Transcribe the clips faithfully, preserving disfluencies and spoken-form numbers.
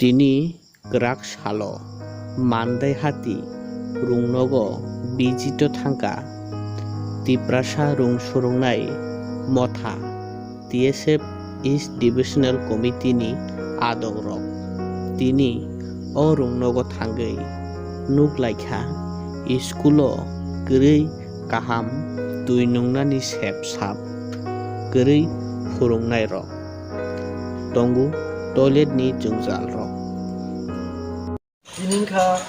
Tini kwrak salo Mandai hati rungnogo visit-o thangkha Tiprasa rung surungnai motha T S F East Divisional Committee ni adongrok. Tini o rungnogo thangwi nuk laikha school-o kwrwi kaham twi nungnani sep sap kwrwi phurungnai rok tongo, toilet ni jwngjal rok. Tini wngkha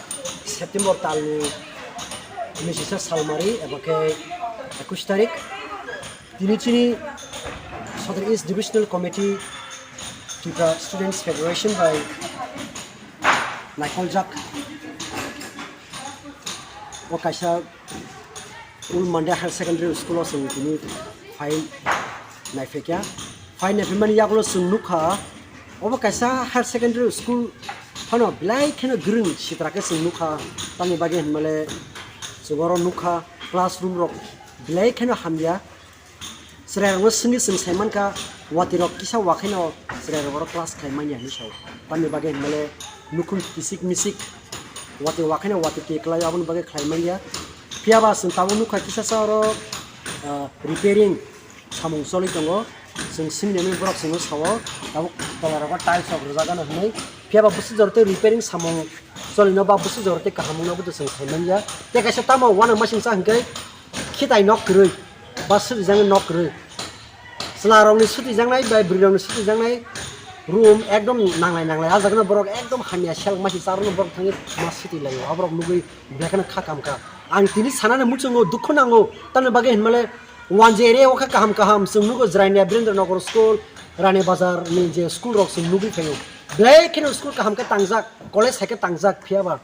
September talni unisisa salmari eba khe ekush tarik. Tini chini Southern East Divisional Committee Tripura Students Federation bai naikoljak o kaisa Old Mandai Higher Secondary School o chwng tini phai naiphaikha. Phai naiphaimani yagulo chwng nukha, obo kaisa higher secondary school phano belai kheno gwrwng sitra khe chwng nukha. Tamni bagwi hinmale chwng oro nukha classroom rok belai kheno hamya. Chwrairokno swngwi chwng sai mankha, watwi rok kisa wakheno chwrairok oro class khlai manya hinwi sao. Tamni bagwi hinmale nukhung kisik misik watwi wakheno watwi twi kwlaio, aboni bagwi khlai manya. Phiyaba chwng tabuk nukha kisa sa oro, ah, repairing samung choli tongo. Chwng simi nini borok chwngno sao, tabuk tola rogo tiles rok rwjak gana hinwi. Phiyaba bwswk jora tei repairing samung cholino ba bwswk jora tei kaham wngno bo chwng sai manya. Tei kaisa tamo uanang masingcha hinkhe khitai nok kwrwi, ba swtwijak nok kwrwi. Chwla rokni swtwijaknai bai bwrwi rokni swtwijaknai room ekdom nanglai nanglai. Ah jagano borok ekdom hamya seleng masi charwkno borok thangwi ma swtwi laio. Aborok nugwi belai kheno kha kam kha. Ang tini sanani muchungo dukhu nango. Tamni bagwi hinmale one G area o kha kaham kaham. Chwng nugo Jirania Birendra Nagar school, Rani Bazar ni je school rok chwng nugwi phaio. Belai kheno school kaham khe tangjak, college hai khe tangjak phiyaba.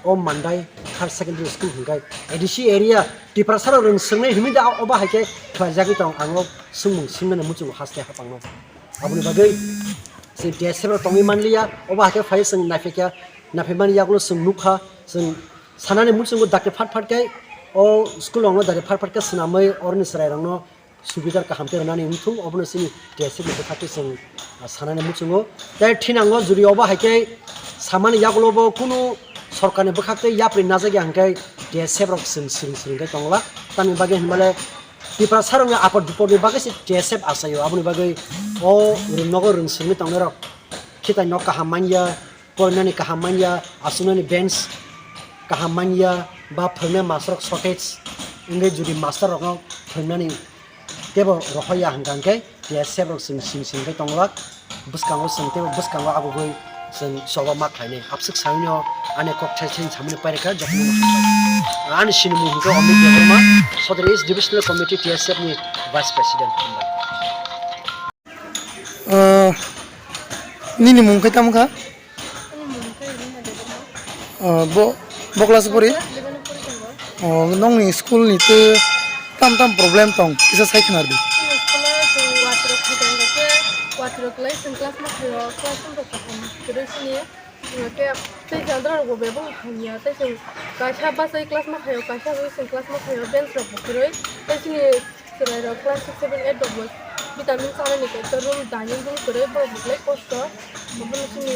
O Mandai Higher Secondary School hwnkhe A D C area Tiprasa rok rwng swrwngnai hinwi da obo hai khe khlaijagwi tong ang o swngmung swngmani muchungo haste hapangno. Aboni bagwi chwng T S F rok tongwi manliya, obo hai khe phai chwng naiphaikha, naiphaimani yagulo chwng nukha, chwng sanani muchungo dakti phat phat khe o school rokno dakti phat phat khe swnamwi oroni chwrairokno subidar kaham khe rwnani wngthung, obono chini T S F ni bwkhak twi chwng, ah, sanani muchungo. Tei thinango juri obo hai khe samani yagulo bo kunu sorkarni bwkhak tei yapri najak ya hwnkhe T S F rok chwng siring siring khe tongla. Tamni bagwi hinmale Tiprasa rokni apod bipodni bagwi se T S F achaio, aboni bagwi o rwng nogo rwng swrwngwi tongnai rok khitai nok kaham manya, porinani kaham manya, asuknani bench kaham manya, ba phwrwngnai master rok shortage wngwi jodi master rokno phwrwngnani teibo rohorya hwnkha hwnkhe T S F rok chwng sing sing khe tonglak, bwskango chwng teibo bwskango abugwi chwng choba ma khlainai. Abswk saino ani kok thai thai samani pairikha jotono hambai. Ani sinimung hwnkhe Amit Debbarma, Sodre East Divisional Committee T S F ni Vice President, hambai. Ah, nini mung khe tamo kha? Ani mung khe Rina Debbarma. Ah, bo, bo class pori? Class eleven o pori tongo. Oh, nongni school ni tei tam tam problem tong, kisa sai khna rwdi. Ani school o chwng watwi rok khaijak khe, watwi rok kwlai chwng class ma khaio, classroom rok kaham kwrwi sini. Hwnkhe tei jandra rok bo bebak hamya, tei chwng kaisa bachai class ma khaio, kaisa bagwi chwng class ma khaio, bench rok bo kwrwi, tei chini chwrai rok class six, seven, eight rok bo vitamin chanani khe room, dining room kwrwi, borok bo belai kosto, obono chini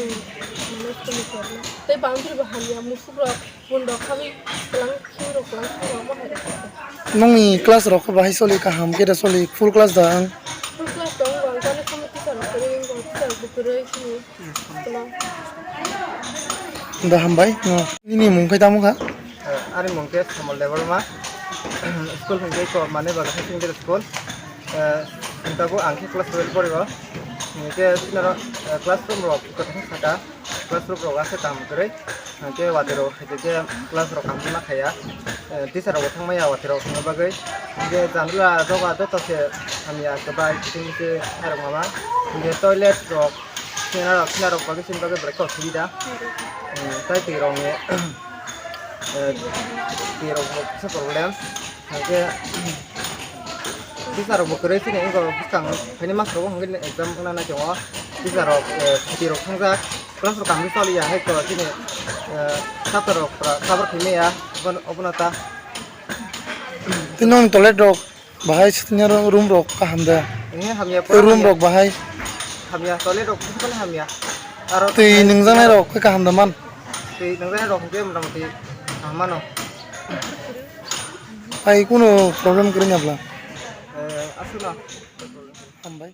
mane school ni problem. Tei boundary bo hamya, musuk rok, pun rok khawi kwlang, khim rok kwlang, khim rok bo hai rok. Nongni class rok khe bahai choli, kaham khe da choli, full class da ang? Full class tong, wng tani samo teacher rok kwrwi, wng teacher rok bo kwrwi chini. Da hambai, no. Nini mung khe tamo kha? Eh, ani mung khe Samol Debbarma. School hwnkhe ko mane baga high secondary school. Eh, singtago ang khe class twelve porigo. Hwnkhe sinaro, eh, classroom rok kwthang saka. Classroom rok aswk kaham kwrwi. Hwnkhe watwi rok khaitwi khe class rok kaham khe ma khaiya. Eh, teacher rok bo thangmaya watwi rok thangna bagwi. Hwnkhe janala doga joto se hamya kwbai kiting kiting khairok mama. Hwnkhe toilet rok Khina rok, khina rok bagwi chini bagwi belai kok sibida. Hmm, tai twi rok ni, eh, twi rok bo kisa problem. Hwnkhe teacher rok bo kwrwi chini wngkha bwskang phaini mas rogo hwnkhe exam wngna nai tongo. Teacher rok, eh, phaitwi rok thangjak. Class rok kaham khe choliya hai to chini, eh, chapter rok pura cover khaimaya. Obono, obono ta. Tei nong toilet rok? Bahai sitnya ro-, room rok kaham da? Eh, hamya, pura room hamya. Rok bahai? Hamya, toilet rok pura hamya. Aro twi nungjaknai rok khe kaham da man? Twi nungjaknai rok hwnkhe motamoti kaham mano. Hai kuno problem kwrwi na bla? Eh, aswkno. Hambai.